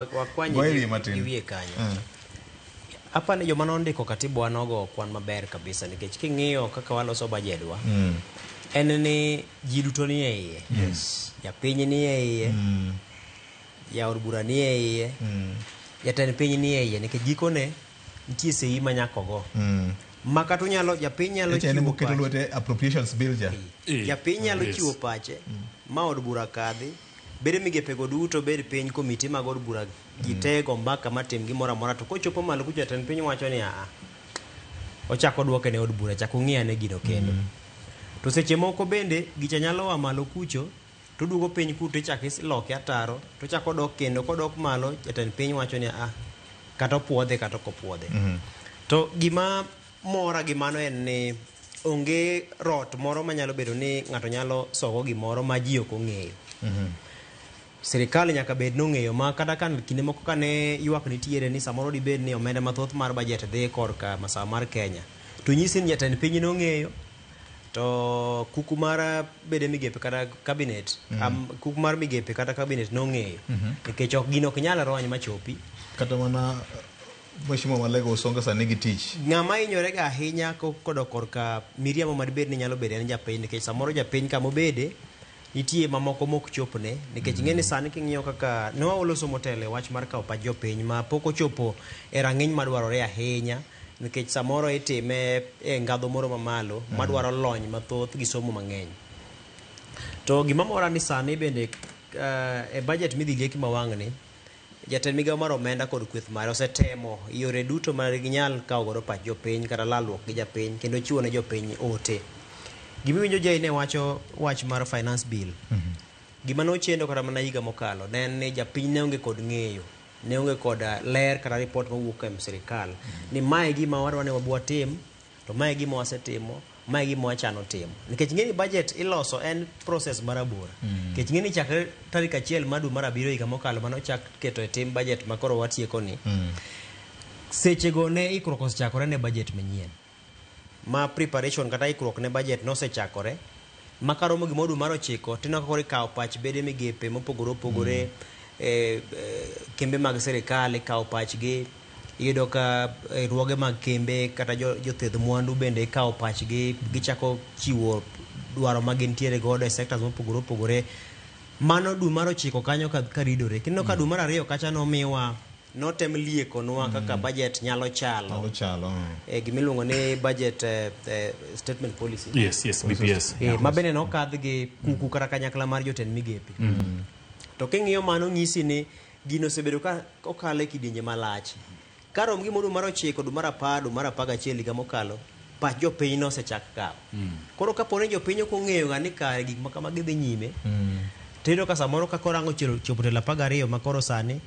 Wakwanye Goye gi wiye matin. gi wiye kanyo. Apani joma nondiko katibwa nogo kwan maber kabisa nikech king'iyo kaka waloso bajedwa en ni ji duto ni e iye. Yes. Japiny ni e iye, jaod bura ni e iye, jatend piny ni e iye nikech gikone nitie sei ma nyaka ogo. Ma kata unyalo japiny nyalo Eche en chiwo moketo pache. lwete appropriations bill ja. Japiny nyalo Yes. chiwo pache ma od bura kadhi bede migepego duto bed piny komiti mag od bura ji te go mbaka matim gimoro amora to kochopo malo kucha jatend piny wacho ni aa ochako duoke ne od bura chak ung'i ane gino kendo to seche moko bende gicha nyalo wa malo kucho to duogo piny kuto ichako iloke ataro to chako dok kendo kodok malo jatend piny wacho ni aa kata opuodhe kata ok opuodhe to gima mora gi mano en ni onge rot moro manyalo bedo ni ng'ato nyalo sogo gimoro ma ji ok ong'eyo sirikal nyaka bed nong'eyo ma kata ka kinde moko kane ywak nitiere ni samoro dibed ni omenda mathoth mar budget dhi korka masawa mar Kenya to nyisi ni jatend piny nong'eyo to kuku mar bede migepe kata cabinet kuku mar migepe kata cabinet nong'eyo nikech ok gino ok nyal rony machopi Kata mana Mheshimiwa Malego Osonga sani nigi tich. ng'ama hinyore ga ahinya kodok korka miriambo madibed ni nyalo bedo en japiny nikech samoro japiny kamobede nitie mamoko mok chopne nikech ing'e ni sani king'iyo kaka ne waloso motelo e wach mar kawo pach jopiny ma pok ochopo e rang'iny madwarore ahinya nikech samoro itime e ngadho moro mamalo madwaro lony mathoth gi somo mang'eny to gima mora ni sani bende e budget midhi lieki ma wang'ni jatend migawo mar omenda kod kweth mare osetemo yore duto ma ginyal kawo godo pach jopiny kata lalruok gi japiny kendo chiwo ne jopiny ote. Gimiwinjo Jay ne wacho wach mar finance bill. Gima nochendo kata mana higa mokalo ne en ni japiny ne onge kod ng'eyo ne onge kod ler kata report mowuok e sirikal ni mae gima wadwa ni wabi watim to mae gima wasetimo mae gima wachano timo nikech ing'e ni budget iloso en process marabora nikech ing'e ni chakre tarik achiel mar dwe mar abiriyo higa mokalo mane ochak keto e tim budget ma koro watieko ni sechego ne ikruok osechakore ne budget manyien ma preparation kata ikruok ne budget nosechakore ma karomo gimoro dwe mar ochiko tineno ka koro ikawo pach bede migepe mopogore opogore kembe mag sirikal ikawo pachgi iyudo ka riwruoge mag kembe kata jothedh mwandu bende ikawo pachgi gichako chiwo dwaro ma gintiere godo e sectors mopogore opogore mano dwe mar ochiko kanyo ka ridore kineno ka dwe mar ariyo kacha nomiwa notem liekonwa kaka budget nyalo chalo Nyalo chalo. Gimiluongo ni budget statement policy Yes, BPS. Ma bende nokadh gi kuku kata kanyakla mar jotend migepe to king'iyo mano nyisi ni gino osebedo ka okalo e kidienje malach karom gi dwe mar ochiko dwe mar apar dwe mar apar gachiel higa mokalo pach jopiny nosechak kawo koro kapo ni jopiny ok ong'eyo ga ni kare gik ma kamagi dhi nyime to iyudo ka samoro ka koro ang' ochopo telo apar gariyo ma koro sani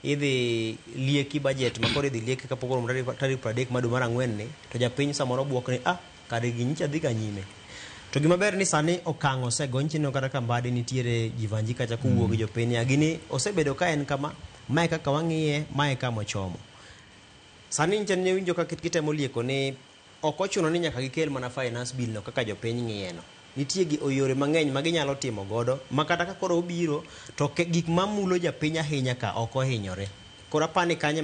idhi lieki budget ma koro idhi lieki kapok oromo tarik 30 mar dwe mar ang'wen ni to japiny samoro buok ni ah kare gini nyicha dhi ga nyime to gima ber ni sani okang' osegony tineno kata ka Mbadi nitiere Jivanji kacha kowuo gi jopiny niya gini osebedo ka en kama mae kaka wang'iye mae kama ochomo sani nyicha ne winjo ka gitemo lieko ni ok ochuno ni nyaka gikel mana finance bill no kaka jopiny ng'iye no nitie gi yore mang'eny ma ginyalo timo godo ma kata ka koro obiro to gik mamulo japiny ahinya ka ok ohinyore koro apani kanyo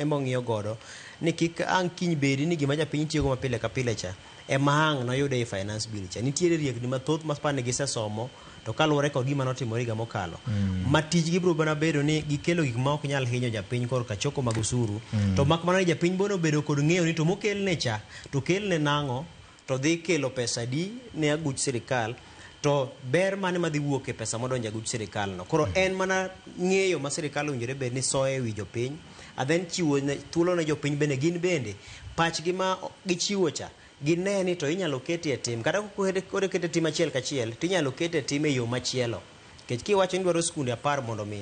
ema ong'iyo godo ni kik ang' kiny bedi ni gima japiny tiyogo ma pile ka pile cha ema ang' noyude e finance bill cha nitiere riekni mathoth ma apani gisesomo to kaluwore kod gima notimore higa mokalo ma tijgi biro mana bedo ni gikelo gik ma ok nyal hinyo japiny korka choko mag osuru to mak mana ni japiny bono bedo kod ng'eyo ni to mokelne cha to kelne nang'o to dhi kelo pesa di ne aguch sirikal to ber mane madhi wuok e pesa modonjo e aguch sirikal no koro en mana ng'eyo ma sirikal owinjore bed ni soyo e wi jopiny and then chiwo thuolo ne jopiny bende gin bende pachgi ma gichiwo cha gine ni to inyalo kete e tim kata koro kete tim achiel kachiel tinyalo kete e tim e yo machielo nikech kiwacho ni idwaro skunde apar mondo mi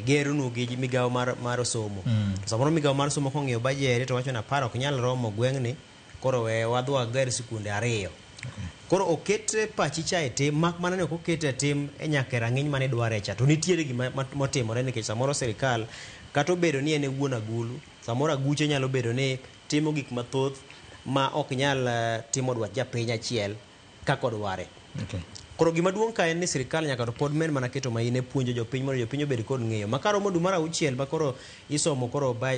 gernu gi migawo mar somo to samoro migawo mar somo kong'iyo bajere to wacho ni apar ok nyal romo gweng'ni koro we wadhi wager sikunde ariyo koro oket pachi cha e tim mak mana ni ok okete e tim e nyaka e rang'iny mane idware cha to nitiere gima motimore nikech samoro sirikal kata obedo ni en e wuon agulu samoro aguche nyalo bedo ni timo gik mathoth ma ok nyal timo dwach japiny achiel kaka odware. Koro gima duong' ka en ni sirikal nyaka to pod med mana keto maine puonjo jopiny mondo jopiny obed kod ng'eyo. Ma karomo dwe mar auchiel ma koro isomo koro by,